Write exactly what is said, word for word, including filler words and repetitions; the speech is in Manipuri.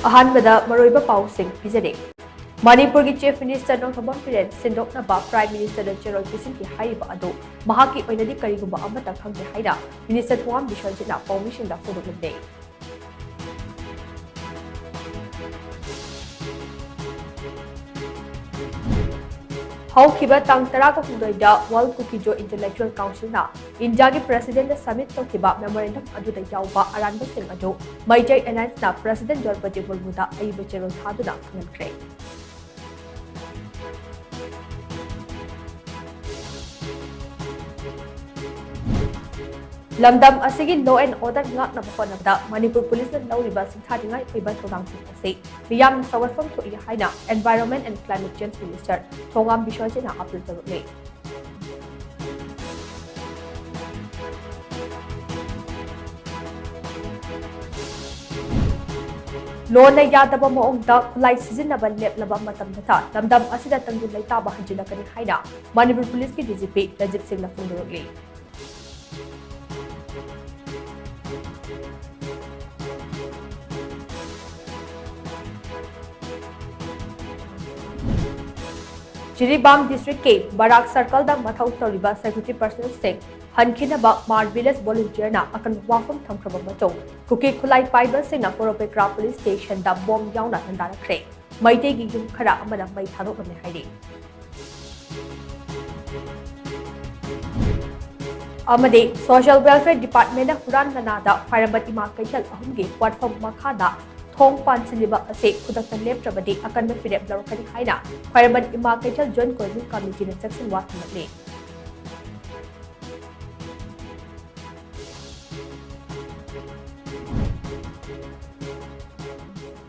ꯑꯍꯥꯟꯕꯗ ꯃꯔꯨꯑꯣꯏꯕ ꯄꯥꯎꯁꯤꯡ ꯄꯤꯖꯔꯤ꯫ ꯃꯅꯤꯄꯨꯔꯒꯤ Chief Minister Nongthombam Biren ꯁꯤꯟꯗꯣꯛꯅꯕ Prime Minister ꯗ ꯆꯦꯔꯣꯜ ꯄꯤꯁꯤꯟꯈꯤ ꯍꯥꯏꯔꯤꯕ ꯑꯗꯨ ꯃꯍꯥꯛꯀꯤ ꯑꯣꯏꯅꯗꯤ ꯀꯔꯤꯒꯨꯝꯕ ꯑꯃꯠꯇ ꯈꯪꯗꯦ ꯍꯥꯏꯅ Minister ꯊꯣꯉꯥꯝ ꯕꯤꯁ꯭ꯋꯖꯤꯠꯅ ꯄꯥꯎꯃꯤꯁꯤꯡꯗ ꯐꯣꯡꯗꯣꯛꯂꯝꯃꯤ꯫ ꯍꯧꯈꯤꯕ ꯇꯥꯡ ꯇꯔꯥꯒ ꯍꯨꯝꯗꯣꯏꯗ World Kuki-Zo Intellectual Council ꯅ ꯏꯟꯗꯤꯌꯥꯒꯤ President ꯗ submit ꯇꯧꯈꯤꯕ memorandum ꯑꯗꯨꯗ ꯌꯥꯎꯕ ꯑꯔꯥꯟꯕꯁꯤꯡ ꯑꯗꯨ ꯃꯩꯇꯩ Alliance ꯅ President ꯗ꯭ꯔꯧꯄꯗꯤ ꯃꯨꯔꯃꯨꯗ ꯑꯏꯕ ꯆꯦꯔꯣꯜ ꯊꯥꯗꯨꯅ ꯈꯪꯍꯟꯈ꯭ꯔꯦ꯫ ꯂꯝꯗꯝ ꯑꯁꯤꯒꯤ law and order ꯉꯥꯛꯅꯕ ꯍꯣꯠꯅꯕꯗ ꯃꯅꯤꯄꯨꯔ Police ꯅ ꯂꯧꯔꯤꯕ ꯁꯤꯡꯊꯥꯅꯤꯡꯉꯥꯏ ꯑꯣꯏꯕ ꯊꯧꯗꯥꯡꯁꯤꯡ ꯑꯁꯤ ꯃꯤꯌꯥꯝꯅ ꯁꯧꯒꯠꯐꯝ ꯊꯣꯛꯏ ꯍꯥꯏꯅ Environment and Climate Change Minister Thongam ꯕꯤꯁ꯭ꯋꯖꯤꯠꯅ appeal ꯇꯧꯔꯛꯂꯤ꯫ ꯂꯣꯟꯅ ꯌꯥꯗꯕ ꯃꯑꯣꯡꯗ ꯈꯨꯠꯂꯥꯏ ꯁꯤꯖꯤꯟꯅꯕ ꯂꯦꯞꯂꯕ ꯃꯇꯝꯗꯇ ꯂꯝꯗꯝ ꯑꯁꯤꯗ ꯇꯪꯗꯨ ꯂꯩꯇꯥꯕ ꯍꯟꯖꯤꯜꯂꯛꯀꯅꯤ ꯍꯥꯏꯅ ꯃꯅꯤꯄꯨꯔ Police ꯀꯤ D G P ꯔꯥꯖꯤꯕ ꯁꯤꯡꯅ ꯐꯣꯡꯗꯣꯔꯛꯂꯤ꯫ ꯖꯤꯔꯤꯕꯥꯝ district ꯀꯤ ꯕꯔꯥꯛ circle ꯗ ꯃꯊꯧ ꯇꯧꯔꯤꯕ security personnel ꯁꯤꯡ ꯍꯟꯈꯤꯅꯕ ꯃꯥꯔ Village Volunteer ꯅ ꯑꯀꯟꯕ ꯋꯥꯐꯝ ꯊꯝꯈ꯭ꯔꯕ ꯃꯇꯨꯡ, ꯀꯨꯀꯤ ꯈꯨꯠꯂꯥꯏ ꯄꯥꯏꯕꯁꯤꯡꯅ ꯄꯣꯔꯣꯄꯦꯀ꯭ꯔꯥ Police Station ꯗ bomb ꯌꯥꯎꯅ ꯂꯥꯟꯗꯥꯔꯛꯈ꯭ꯔꯦ꯫ ꯃꯩꯇꯩꯒꯤ ꯌꯨꯝ ꯈꯔ ꯑꯃꯅ ꯃꯩ ꯊꯥꯗꯣꯛꯂꯝꯃꯦ ꯍꯥꯏꯔꯤ꯫ ꯑꯃꯗꯤ Social Welfare Department ꯅ ꯍꯨꯔꯥꯟ ꯂꯥꯟꯅꯥꯗ ꯈ꯭ꯋꯥꯏꯔꯝꯕꯟ ꯏꯃꯥ ꯀꯩꯊꯦꯜ ꯑꯍꯨꯝꯒꯤ ꯄꯣꯠꯐꯝ ꯃꯈꯥꯗ ꯊꯣꯡ ꯄꯥꯟꯁꯤꯜꯂꯤꯕ ꯑꯁꯤ ꯈꯨꯗꯛꯇ ꯂꯦꯞꯇ꯭ꯔꯕꯗꯤ ꯑꯀꯟꯕ ꯐꯤꯔꯦꯞ ꯂꯧꯔꯛꯀꯅꯤ ꯍꯥꯏꯅ ꯈ꯭ꯋꯥꯏꯔꯝꯕꯟ ꯏꯃꯥ ꯀꯩꯊꯦꯜ Joint Coordinating Committee ꯅ ꯆꯦꯛꯁꯤꯟꯋꯥ ꯊꯝꯂꯛꯂꯤ꯫